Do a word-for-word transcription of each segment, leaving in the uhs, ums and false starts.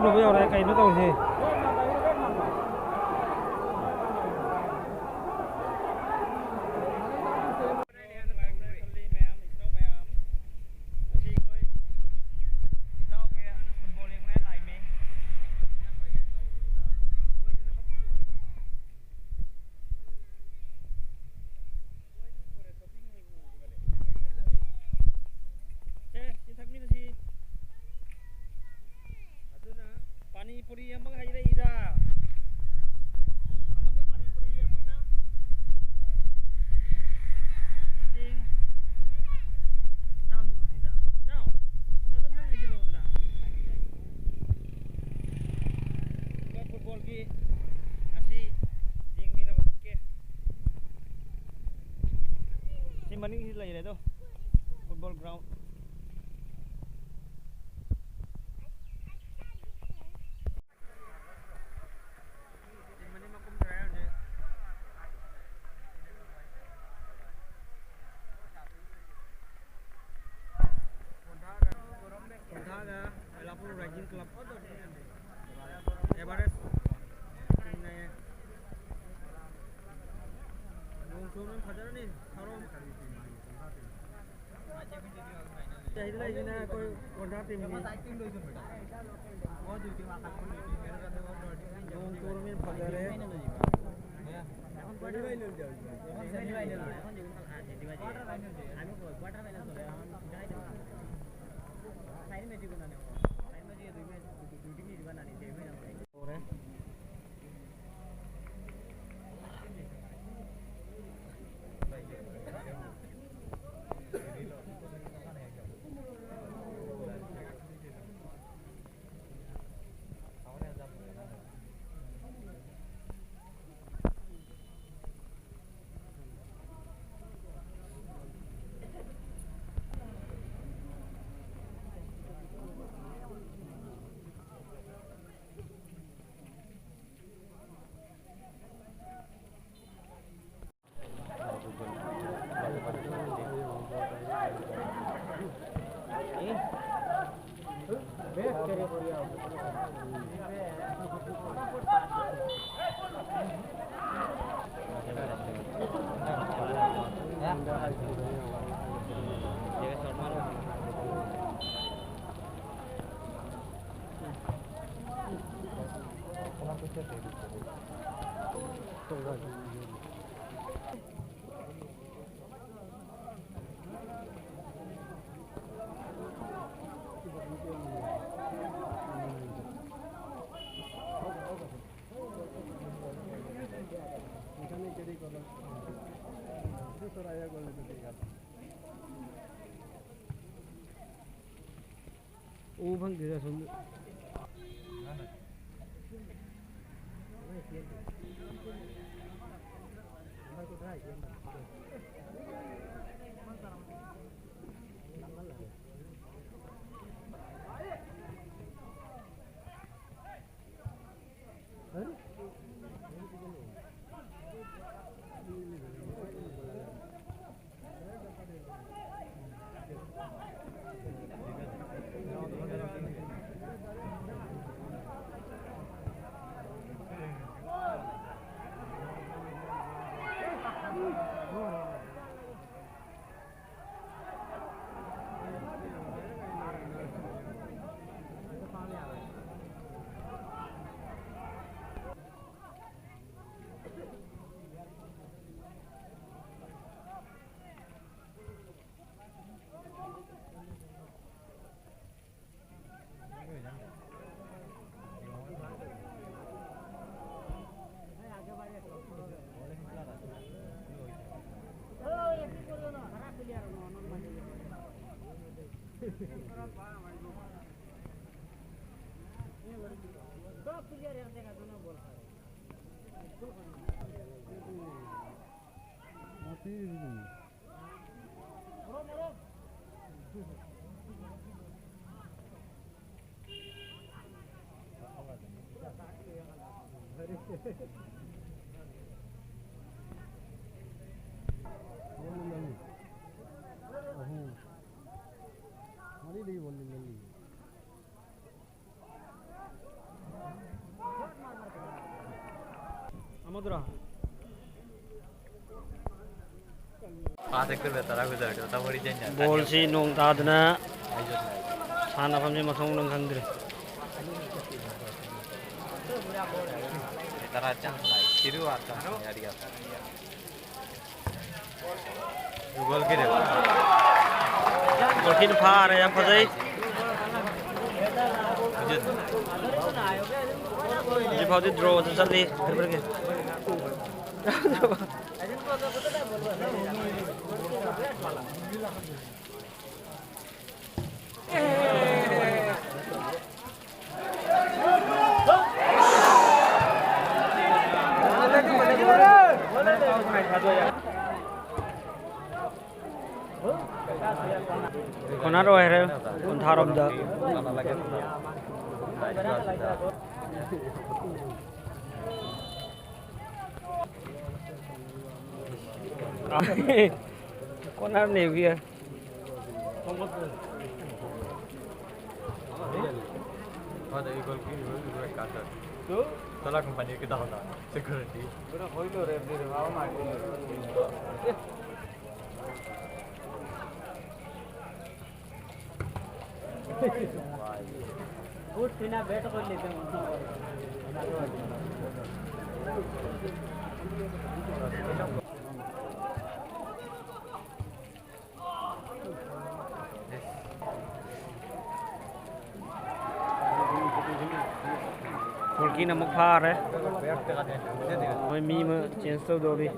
ꯂꯧꯕ ꯌꯧꯔꯦ꯫ ꯀꯩꯅꯣ ꯇꯧꯔꯤꯁꯦ? ꯁꯦ, ꯁꯤ ꯊꯛꯃꯤꯟꯅꯁꯤ꯫ ꯑꯗꯨꯅ ꯄꯥꯅꯤ ꯄꯨꯔꯤ ꯑꯃꯒ ꯍꯩꯔꯛꯏꯗ꯫ ꯑꯃꯅ ꯄꯥꯅꯤ ꯄꯨꯔꯤ, ꯑꯃꯅ ꯆꯦꯡ꯫ ꯆꯥꯎ, ꯍꯤꯡꯉꯤꯁꯤꯗ꯫ ꯆꯥꯎ꯫ ꯐꯖꯅ ꯍꯩꯖꯤꯜꯂꯣꯗꯅ꯫ ꯑꯗꯨꯒ ꯐꯨꯠꯕꯣꯜꯒꯤ ꯑꯁꯤ ꯌꯦꯡꯃꯤꯟꯅꯕ ꯆꯠꯀꯦ꯫ ꯁꯤ ꯃꯅꯤꯡꯁꯤ ꯂꯩꯔꯦ ꯑꯗꯣ꯫ Football ground. ꯈꯣꯟꯊꯥꯒ ꯕꯦꯂꯥꯄꯨꯔ ꯔꯥꯏꯖꯤꯡ ꯀ꯭ꯂꯕ ꯑꯦꯚꯔꯦꯁ ꯊꯦꯡꯅꯩꯌꯦ꯫ ꯅꯣꯡ ꯆꯨꯕꯅꯤꯅ ꯐꯖꯔꯅꯤ ꯊꯧꯔꯝ꯫ ꯁꯤꯗ ꯂꯩꯁꯤꯅ ꯑꯩꯈꯣꯏ ꯀꯣꯟꯊꯥ ꯇꯤꯝꯒꯤ꯫ ꯅꯣꯡ ꯆꯨꯔꯃꯤꯅ ꯐꯖꯔꯦ꯫ ꯎ ꯐꯪꯗꯦꯗ ꯁꯣꯝꯗ꯫ ꯑꯍꯨꯝ꯫ ꯃꯔꯤꯗꯒꯤ ꯕꯣꯜ ꯂꯤꯡꯍꯜꯂꯤ꯫ ꯕꯣꯜꯁꯤ ꯅꯣꯡ ꯇꯥꯗꯅ ꯁꯥꯟꯅꯐꯝꯁꯤ ꯃꯊꯣꯡ ꯃꯔꯝ ꯈꯪꯗ꯭ꯔꯦ꯫ ꯒꯣꯜꯀꯤꯅ ꯐꯥꯔꯦ, ꯌꯥꯝ ꯐꯖꯩ꯫ ꯍꯧꯖꯤꯛ ꯐꯥꯎꯗꯤ ꯗ꯭ꯔꯣꯗ ꯆꯠꯂꯤ꯫ ꯀꯣꯅꯔ ꯑꯣꯏꯔꯦ, ꯀꯨꯟꯊ꯭ꯔꯥꯔꯣꯝꯗ꯫ ꯀꯣꯅꯔ ꯅꯦꯕꯤꯌ꯫ ꯍꯣꯏꯗ, ꯏꯒꯣꯜ ꯀꯤ-, ꯏꯒꯣꯜ, ꯏꯒꯣꯜ ꯀꯥꯇ꯫ ꯇꯣ? ꯇꯣꯂꯥ ꯀꯝꯄꯅꯤ ꯀꯤꯗ ꯍꯣꯗ, ꯁꯦꯀ꯭ꯌꯨꯔꯤꯇꯤ꯫ ꯄꯨꯔꯥ ꯍꯣꯏ ꯂꯣ ꯔꯦ, ꯐꯤꯔ ꯍꯥꯎ ꯃꯥ꯫ गुड थिना, बैट कर लेते हैं। ꯒꯣꯜꯀꯤꯅ ꯑꯃꯨꯛ ꯐꯥꯔꯦ꯫ ꯃꯣꯏ ꯃꯤ ꯑꯃ ꯆꯦꯟꯖ ꯇꯧꯗꯧꯔꯤ꯫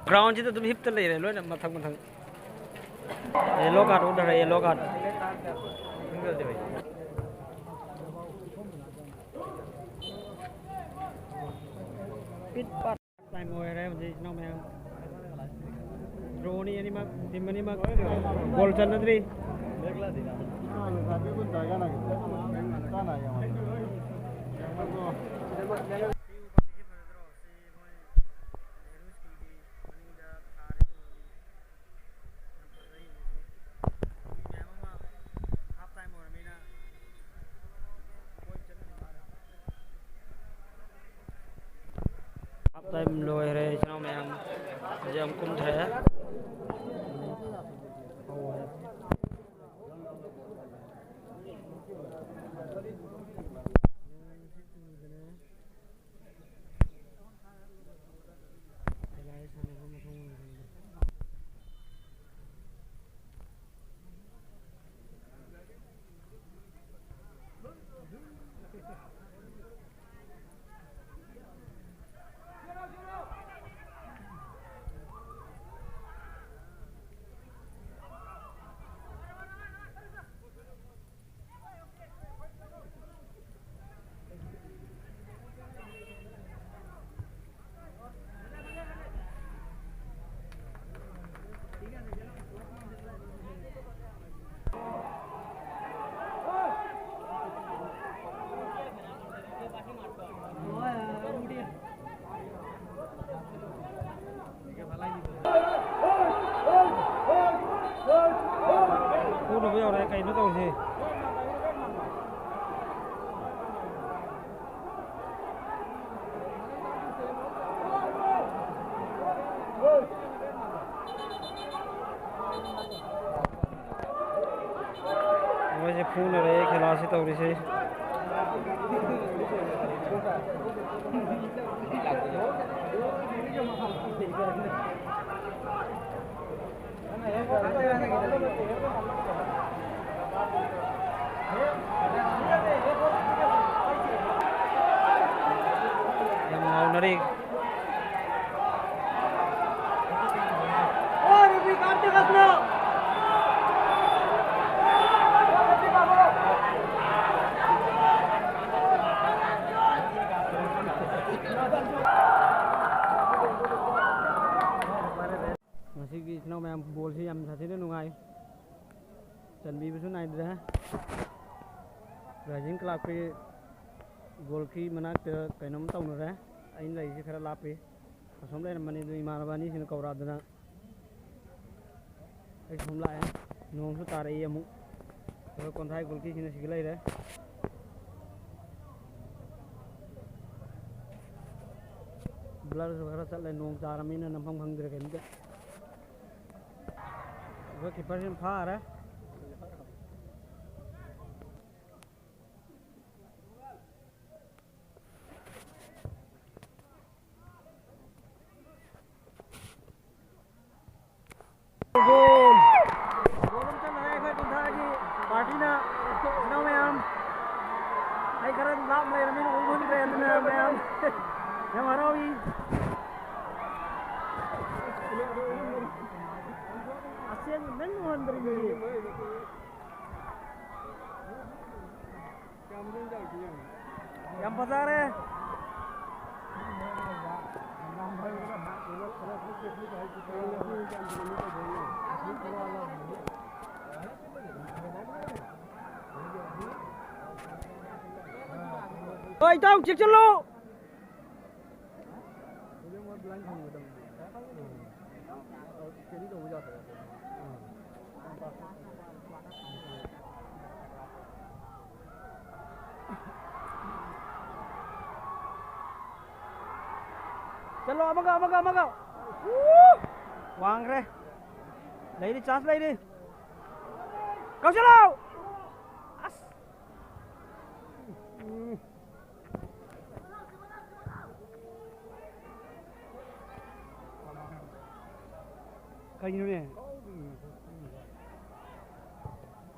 ꯒ꯭ꯔꯥꯎꯟꯁꯤꯗ ꯑꯗꯨꯝ ꯍꯤꯞꯇ ꯂꯩꯔꯦ ꯂꯣꯏꯅ ꯃꯊꯪ ꯃꯊꯪ꯫ ꯌꯦꯂꯣ ꯀꯥꯔꯗ ꯎꯠꯊꯔꯦ, ꯌꯦꯂꯣ ꯀꯥꯔꯗ꯫ ꯄꯤꯠ ꯄꯥꯠ ꯇꯥꯏꯝ ꯑꯣꯏꯔꯦ꯫ ꯏꯆꯤꯟ ꯏꯅꯥꯎ ꯃꯌꯥꯝ, ꯗ꯭ꯔꯣꯅꯤ ꯑꯅꯤꯃꯛ, ꯇꯤꯝ ꯑꯅꯤꯃꯛ ꯒꯣꯜ ꯆꯟꯅꯗ꯭ꯔꯤ꯫ ꯍꯥꯞ ꯇꯥꯏꯝ ꯂꯣꯏꯈ꯭ꯔꯦ, ꯏꯆꯤꯟ ꯏꯅꯥꯎ ꯃꯌꯥꯝ꯫ ꯍꯧꯖꯤꯛ ꯑꯃꯨꯛ ꯀꯨꯝꯊꯔꯛꯑꯦ꯫ ꯐꯨꯅꯕ ꯌꯧꯔꯛꯑꯦ, ꯀꯩꯅꯣ ꯇꯧꯔꯤꯁꯦ? ꯃꯣꯏꯁꯦ ꯐꯨꯅꯔꯦ, ꯈꯦꯂꯥꯁꯤ ꯇꯧꯔꯤꯁꯦ꯫ ꯌꯥꯝ ꯉꯥꯎꯅꯔꯤ꯫ ꯌꯥꯝ, ꯕꯣꯜꯁꯤ ꯌꯥꯝ ꯁꯥꯊꯤꯅ ꯅꯨꯡꯉꯥꯏ꯫ ꯆꯟꯕꯤꯕꯁꯨ ꯅꯥꯏꯗ꯭ꯔꯦ꯫ ꯔꯥꯏꯖꯤꯡ ꯀ꯭ꯂꯕꯀꯤ ꯒꯣꯜꯒꯤ ꯃꯅꯥꯛꯇ ꯀꯩꯅꯣꯝ ꯇꯧꯅꯔꯦ꯫ ꯑꯩꯅ ꯂꯩꯔꯤꯁꯦ ꯈꯔ ꯂꯥꯞꯄꯤ꯫ ꯑꯁꯣꯝ ꯂꯩꯔꯝꯕꯅꯤ, ꯑꯗꯨ ꯏꯃꯥꯟꯅꯕ ꯑꯅꯤꯁꯤꯅ ꯀꯧꯔꯛꯑꯗꯅ ꯑꯩ ꯁꯣꯝ ꯂꯥꯛꯑꯦ꯫ ꯅꯣꯡꯁꯨ ꯇꯥꯔꯛꯏ ꯑꯃꯨꯛ꯫ ꯑꯗꯣ ꯀꯣꯟꯊꯥꯏ ꯒꯣꯜꯀꯤꯁꯤꯅ ꯁꯤꯒ ꯂꯩꯔꯦ꯫ ꯕ꯭ꯂꯔꯁꯨ ꯈꯔ ꯆꯠꯂꯦ, ꯅꯣꯡ ꯇꯥꯔꯃꯤꯅ ꯅꯝꯐꯝ ꯈꯪꯗ꯭ꯔꯦ ꯀꯩꯝꯇ꯫ ꯑꯗꯣ ꯀꯤꯄꯔꯁꯤꯅ ꯐꯥꯔꯦ꯫ ꯒꯣꯜ! ꯒꯣꯜ ꯑꯃ ꯆꯟꯈꯔꯦ ꯑꯩꯈꯣꯏ ꯀꯣꯟꯊꯥꯒꯤ ꯄꯥꯔꯇꯤꯅ꯫ ꯏꯅꯥꯎ ꯃꯌꯥꯝ, ꯑꯩ ꯈꯔ ꯂꯥꯞꯅ ꯂꯩꯔꯕꯅꯤꯅ ꯎ ꯐꯪꯗ꯭ꯔꯦ, ꯑꯗꯨꯅ ꯃꯌꯥꯝ ꯌꯥꯝ ꯍꯔꯥꯎꯏ꯫ ꯑꯁꯦꯡꯕ ꯅꯪ ꯎꯍꯟꯗ꯭ꯔꯤꯕꯅꯤ꯫ ꯌꯥꯝ ꯐꯖꯔꯦ꯫ ꯍꯣꯏ, ꯏꯇꯥꯎ, ꯆꯦꯛꯁꯤꯜꯂꯨ꯫ ꯆꯠꯂꯣ, ꯑꯃꯒ, ꯑꯃꯒ, ꯑꯃꯒ꯫ ꯋꯥꯡꯈ꯭ꯔꯦ꯫ ꯂꯩꯔꯤ, ꯆꯥꯟꯁ ꯂꯩꯔꯤ꯫ ꯀꯛꯁꯤꯜꯂꯣ! ꯑꯁ! ꯎꯝ꯫ ꯀꯩꯅꯣꯅꯦ?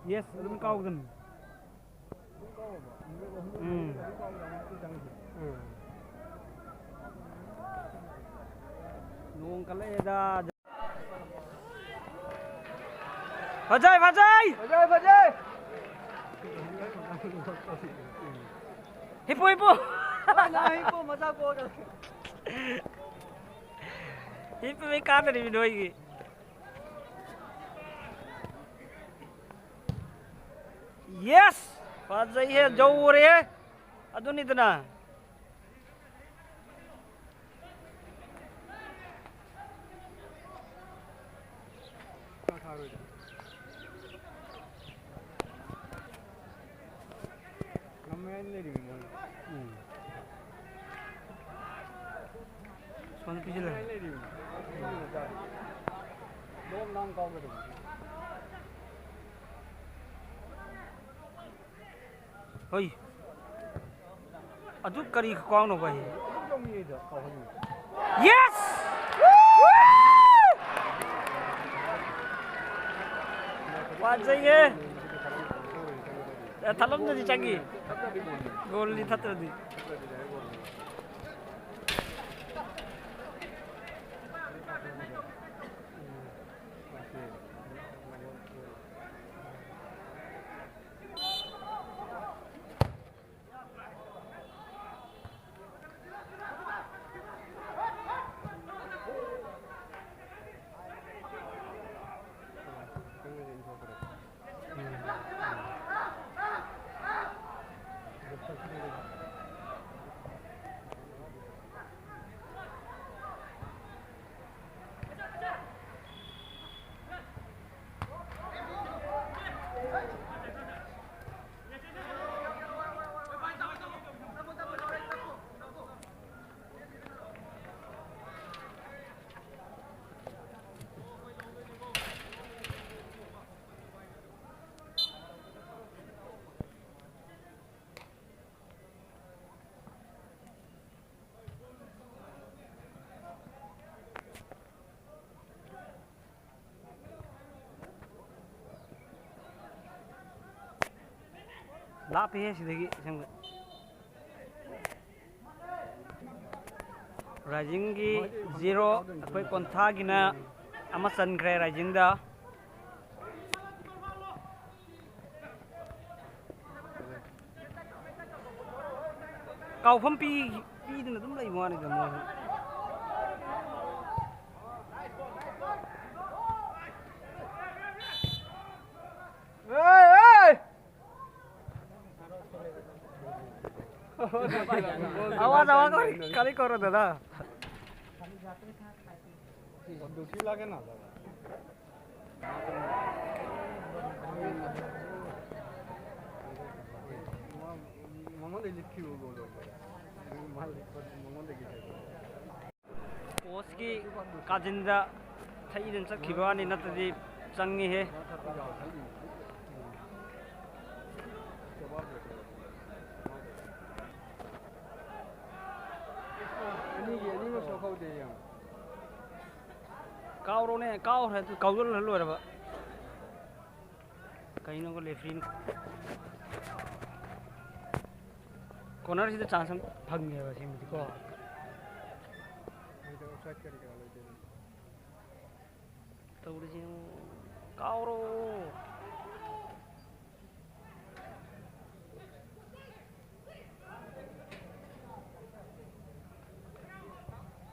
ꯌꯦꯁ, ꯑꯗꯨꯝ ꯀꯥꯎꯒꯗꯝꯅꯤ꯫ ꯎꯝ꯫ ꯎꯝ꯫ ꯅꯣꯡ ꯀꯜꯂꯛꯑꯦꯗ꯫ ꯐꯖꯩ, ꯐꯖꯩ! ꯐꯖꯩ, ꯐꯖꯩ! ꯍꯤꯞꯄꯨ, ꯍꯤꯞꯄꯨ! ꯅꯪ ꯍꯤꯞꯄꯨ, ꯃꯆꯥ ꯄꯣꯛꯑꯒ꯫ ꯍꯤꯞꯄꯤ ꯀꯥꯟꯗꯅꯤ ꯅꯣꯏꯒꯤ꯫ ꯌꯦꯁ! ꯐꯖꯩꯍꯦ, ꯖꯧꯔꯦꯍꯦ꯫ ꯑꯗꯨꯅꯤꯗꯅ꯫ ꯉꯝꯃꯦ ꯍꯥꯏꯅ ꯂꯩꯔꯤꯕꯅꯤ ꯃꯣꯏ꯫ ꯎꯝ꯫ ꯁꯣꯝꯗ ꯄꯤꯁꯤꯜꯂꯦ꯫ ꯉꯝꯃꯦ ꯍꯥꯏꯅ ꯂꯩꯔꯤꯕꯅꯤ꯫ ꯗꯣꯝ ꯗꯥꯝ ꯀꯥꯎꯒꯗꯕꯅꯤ꯫ ꯍꯣꯏ꯫ ꯑꯗꯨ ꯀꯔꯤ ꯈꯨꯀꯥꯎꯅꯣ ꯚꯥꯏ? ꯌꯦꯁ! ꯐꯖꯩꯌꯦ꯫ ꯑꯦ, ꯊꯠꯂꯝꯗꯗꯤ ꯆꯪꯈꯤ꯫ ꯒꯣꯜꯗꯤ ꯊꯠꯇ꯭ꯔꯗꯤ꯫ ꯂꯥꯞꯄꯤꯍꯦ ꯁꯤꯗꯒꯤ ꯑꯁꯦꯡꯕ꯫ ꯔꯥꯏꯖꯤꯡꯒꯤ ꯖꯤꯔꯣ, ꯑꯩꯈꯣꯏ ꯀꯣꯟꯊꯥꯒꯤꯅ ꯑꯃ ꯆꯟꯈ꯭ꯔꯦ ꯔꯥꯏꯖꯤꯡꯗ꯫ ꯀꯥꯎꯐꯝ ꯄꯤ-, ꯄꯤꯗꯅ ꯑꯗꯨꯝ ꯂꯩꯕ ꯋꯥꯅꯤꯗ ꯃꯣꯏꯁꯨ꯫ ꯑꯦ, ꯑꯦ! आवाज, आवाज, खाली करो दादा। दुखी लागे ना। ꯃꯉꯣꯟꯗꯩ ꯂꯤꯠꯈꯤꯕ ꯒꯣꯜꯗꯣ꯫ ꯃꯥ ꯂꯤꯠꯄ ꯃꯉꯣꯟꯗꯒꯤ ꯍꯦꯜꯂꯦ꯫ ꯀꯣꯆꯀꯤ ꯀꯥꯖꯤꯟꯗ ꯊꯛꯏꯗꯅ ꯆꯠꯈꯤꯕ ꯋꯥꯅꯤ, ꯅꯠꯇ꯭ꯔꯗꯤ ꯆꯪꯉꯤꯍꯦ꯫ ꯑꯅꯤꯒꯤ ꯑꯅꯤꯃꯛ ꯁꯣꯛꯍꯧꯗꯦ ꯌꯥꯝ꯫ ꯀꯥꯎꯔꯣꯅꯦ, ꯀꯥꯎꯈ꯭ꯔꯦ, ꯑꯗꯨ ꯀꯥꯎꯖꯜꯂ ꯂꯣꯏꯔꯕ꯫ ꯀꯩꯅꯣ ꯂꯦꯐ꯭ꯔꯤꯅ ꯀꯣꯔꯅꯔꯁꯤꯗ ꯆꯥꯟꯁ ꯑꯃ ꯐꯪꯉꯦꯕ ꯁꯤꯃꯗꯤꯀꯣ꯫ ꯃꯣꯏꯗ ꯑꯣꯐꯁꯥꯏꯠ ꯀꯔꯤ ꯀꯔꯥ ꯂꯩꯇꯦ꯫ ꯇꯧꯔꯤꯁꯤ ꯌꯦꯡꯉꯨ꯫ ꯀꯥꯎꯔꯣ꯫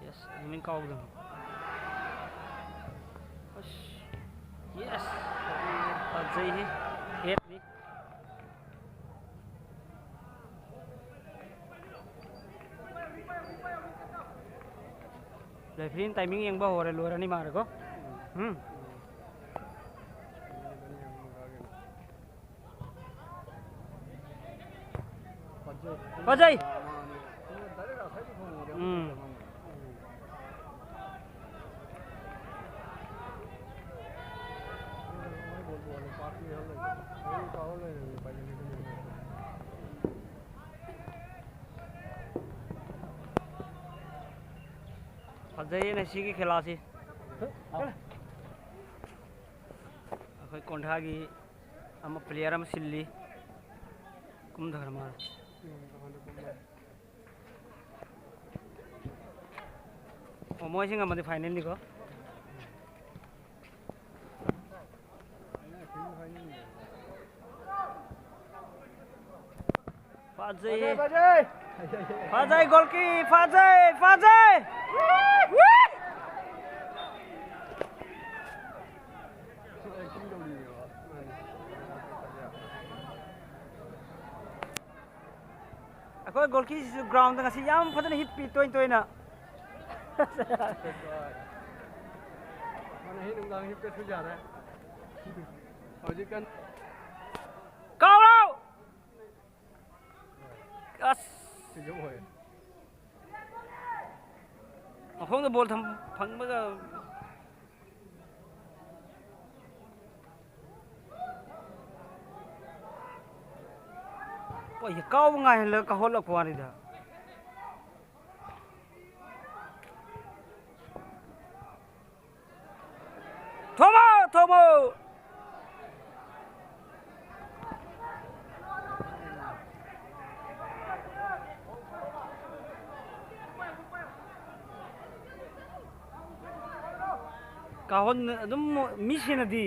ꯌꯦꯁ, ꯑꯗꯨꯃꯥꯏꯅ ꯀꯥꯎꯗꯅ꯫ ꯑꯁ, ꯌꯦꯁ꯫ ꯐꯖꯩꯍꯦ꯫ ꯍꯦꯠꯅꯤ꯫ ꯔꯦꯐ꯭ꯔꯤꯅ ꯇꯥꯏꯃꯤꯡ ꯌꯦꯡꯕ ꯍꯧꯔꯦ, ꯂꯣꯏꯔꯅꯤ ꯃꯥꯜꯂꯦꯀꯣ꯫ ꯎꯝ꯫ ꯐꯖꯩ꯫ ꯎꯝ꯫ ꯐꯖꯩꯌꯦ ꯉꯁꯤꯒꯤ ꯈꯦꯂꯥꯁꯤ꯫ ꯑꯩꯈꯣꯏ ꯀꯣꯟꯊꯥꯒꯤ ꯑꯃ player ꯑꯃ ꯁꯤꯜꯂꯤ꯫ ꯀꯨꯝꯊꯈ꯭ꯔ ꯃꯥꯜꯂꯦ꯫ ꯑꯣ, ꯃꯣꯏꯁꯤ ꯉꯝꯃꯗꯤ finalꯅꯤꯀꯣ꯫ ꯐꯖꯩꯍꯦ꯫ ꯐꯖꯩ, ꯐꯖꯩ꯫ ꯐꯖꯩ, ꯒꯣꯜꯀꯤ, ꯐꯖꯩ, ꯐꯖꯩ꯫ ꯑꯩꯈꯣꯏ ꯒꯣꯜꯀꯤꯁꯤꯁꯨ ꯒ꯭ꯔꯥꯎꯟꯗ ꯉꯁꯤ ꯌꯥꯝ ꯐꯖꯅ ꯍꯤꯞꯄꯤ, ꯇꯣꯏ ꯇꯣꯏꯅ꯫ ꯃꯥꯅ ꯑꯍꯤꯡ ꯅꯨꯡꯗꯥꯡ ꯍꯤꯞꯄꯁꯨ ꯌꯥꯔꯦ꯫ ꯍꯧꯖꯤꯛꯀꯥꯟ ꯀꯥꯎꯔꯣ! ꯑꯁ! ꯁꯤꯁꯨ ꯑꯣꯏ꯫ ꯃꯈꯣꯡꯗ ꯕꯣꯜ ꯊꯝ-, ꯐꯪꯕꯒ꯫ ꯄꯣꯏ, ꯀꯥꯎꯕ ꯉꯥꯏꯍꯜꯂꯒ ꯀꯥꯎꯍꯜꯂꯛꯄ ꯋꯥꯅꯤꯗ꯫ ꯊꯣꯃꯣ! ꯊꯣꯃꯣ! ꯀꯥꯎꯍꯟ-, ꯑꯗꯨꯝ ꯃꯤ ꯁꯦꯟꯅꯗꯤ꯫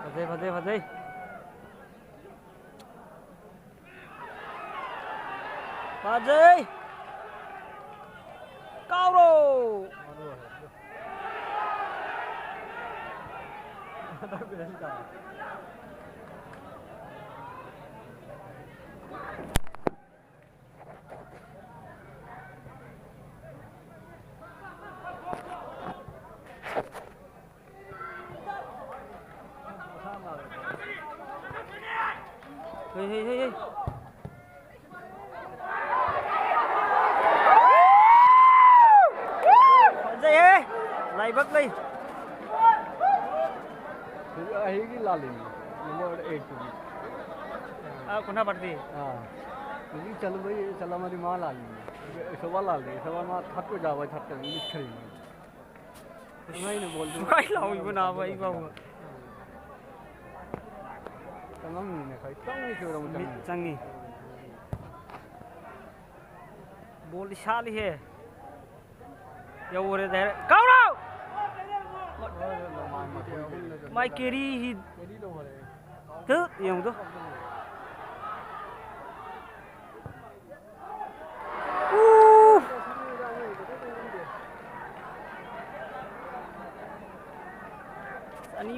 ꯐꯖꯩ, ꯐꯖꯩ, ꯐꯖꯩ꯫ ꯐꯖꯩ! ꯀꯥꯎꯔꯣ! ꯍꯩ, ꯍꯩ, ꯍꯩ, ꯍꯩ꯫ ꯐꯖꯩꯍꯦ! ꯂꯥꯏꯕꯛ ꯂꯩ꯫ ꯑꯩꯒꯤ ꯂꯥꯜꯂꯤꯅꯤ, ꯅꯝꯕꯔ ꯑꯩꯠꯇꯨꯒꯤ꯫ ꯑꯥ, ꯀꯣꯟꯊꯥ ꯄꯥꯔꯇꯤ꯫ ꯑꯥ, ꯍꯧꯖꯤꯛ ꯆꯠꯂꯝꯕꯩ, ꯆꯠꯂꯝꯃꯗꯤ ꯃꯥ ꯂꯥꯜꯂꯤꯅꯤ꯫ ꯁꯣꯕꯥ ꯂꯥꯜꯂꯤ, ꯁꯣꯕꯥ ꯃꯥ ꯊꯛꯄ ꯌꯥꯕ ꯊꯛꯇꯕ ꯃꯤꯠ ꯈꯔꯤꯅꯤ꯫ ꯁꯨꯃꯥꯏꯅ ꯕꯣꯜꯗꯨ ꯁꯨꯃꯥꯏꯅ ꯂꯥꯎꯏꯕ ꯅꯥꯕ ꯑꯩ ꯐꯥꯎꯕ꯫ ꯆꯪꯉꯝꯃꯤꯅꯦ, ꯈꯔ ꯆꯪꯉꯤ ꯆꯨꯔ ꯑꯃꯨꯛ ꯃꯤꯠ ꯆꯪꯉꯤ꯫ ꯆꯪꯉꯤ꯫ ꯕꯣꯜꯗꯤ ꯁꯥꯠꯂꯤꯍꯦ꯫ ꯌꯧꯔꯦ direct꯫ ꯀꯥꯎꯔꯣ! ꯃꯥꯏ ꯀꯦꯔꯤ ꯍꯤ-, ꯇꯨ, ꯌꯦꯡꯉꯨꯗꯣ꯫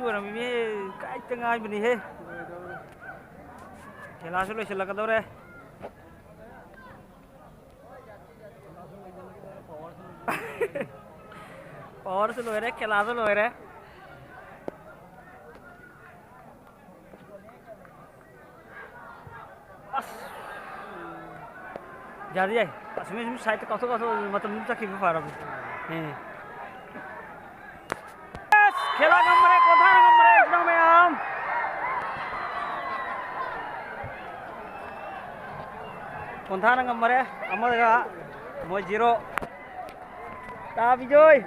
ꯑꯣꯏꯔꯝꯃꯤꯍꯦ, ꯀꯥꯏꯇ ꯉꯥꯏꯕꯅꯤꯍꯦ꯫ ꯈꯦꯂꯥꯁꯨ ꯂꯣꯏꯁꯤꯜꯂꯛꯀꯗꯧꯔꯦ꯫ ꯄꯋꯥꯔꯁꯨ ꯂꯣꯏꯔꯦ, ꯈꯦꯂꯥꯁꯨ ꯂꯣꯏꯔꯦ꯫ ꯑꯁ꯫ ꯌꯥꯗꯤ ꯌꯥꯏ꯫ ꯑꯁꯨꯝ, ꯁꯨꯝ ꯁꯥꯏꯠꯇ ꯀꯥꯎꯊꯣꯛ, ꯀꯥꯎꯊꯣꯛ ꯃꯇꯝꯗꯨ ꯆꯠꯈꯤꯕ ꯐꯔꯕꯅꯤ꯫ ꯑꯦ꯫ ꯑꯁ, ꯈꯦꯂꯥ ꯉꯝꯃꯔꯦ, ꯀꯣꯟꯊꯥꯅ ꯉꯝꯃꯔꯦ, ꯏꯆꯤꯟ ꯏꯅꯥꯎ ꯃꯌꯥꯝ꯫ ꯀꯣꯟꯊꯥꯅ ꯉꯝꯃꯔꯦ, ꯑꯃꯒ ꯃꯣꯏ ꯖꯤꯔꯣ꯫ ꯇꯥꯕꯤꯖꯣꯏ꯫